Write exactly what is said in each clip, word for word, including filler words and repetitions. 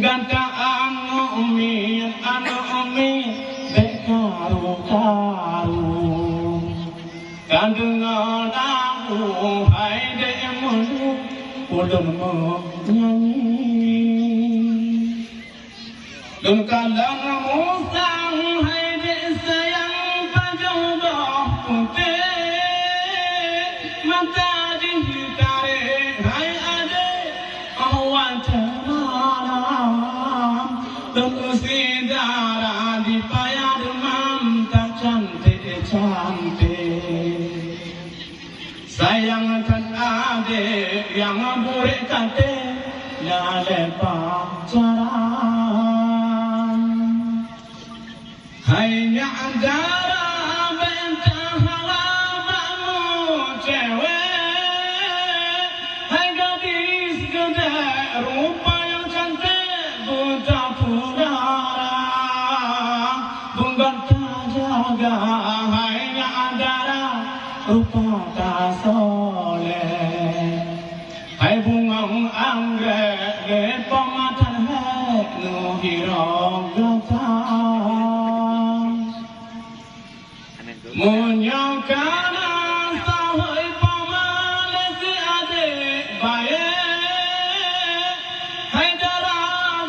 Kata aneuk miet, aneuk miet, bék karu-karu. Ka deungoe lagu hai dék meunyoe ulôn meunyanyi. Lôn kalon musang hai dék sayang pajoh boh putéh, mata jih tarek hai adék, oh watèe malam lôn use dara di paya deumam tacantik-cantik. Sayang that adék nyang burék katé na lé pacaran. Hai nyak dara bék tahala bak meucewek. Hai gadis geudék rupa nyang cantik beutapeudara. Bungkot tajaga hai nyak dara rupa tasolek. Hai bungong anggrék lé peumatar hék neuhirong gata. Meunyoe kana sahôi pama lé si adék baék, hai dara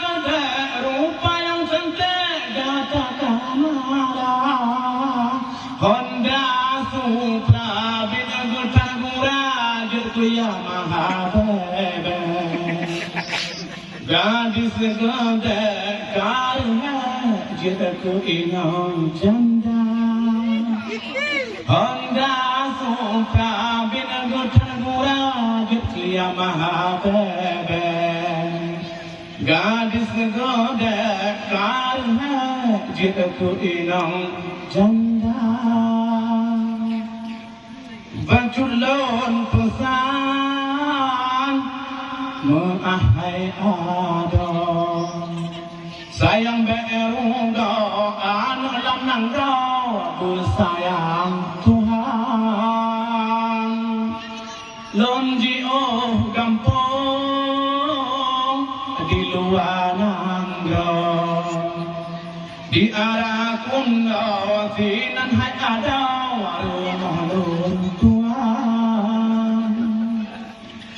geudék rupa nyang canték gata ka mara. Honda Supra bin geutan gura jeuet keu Yamaha bébé. Gadis geudék kareuna jeuet keu inong janda. Honda Supra bin geutan gura jeuet keu Yamaha bébé. Gadis geudék kareuna jeuet keu inong janda. Bacut lôn peusan meuah hai adoe. Sayang bék rugoe aneuk lam nanggroe beusayang Tuhan. Lôn jiôh gampông di luwa nanggroe. Di Ara Kundo sinan hai adoe rumoh lôn tuan.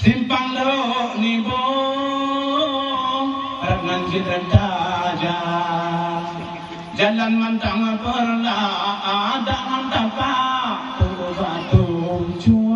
Simpang Lhok Nibong rot ngon jeuet taja. Jalan mantong peureulak adak ngon tapak, peue batu cue.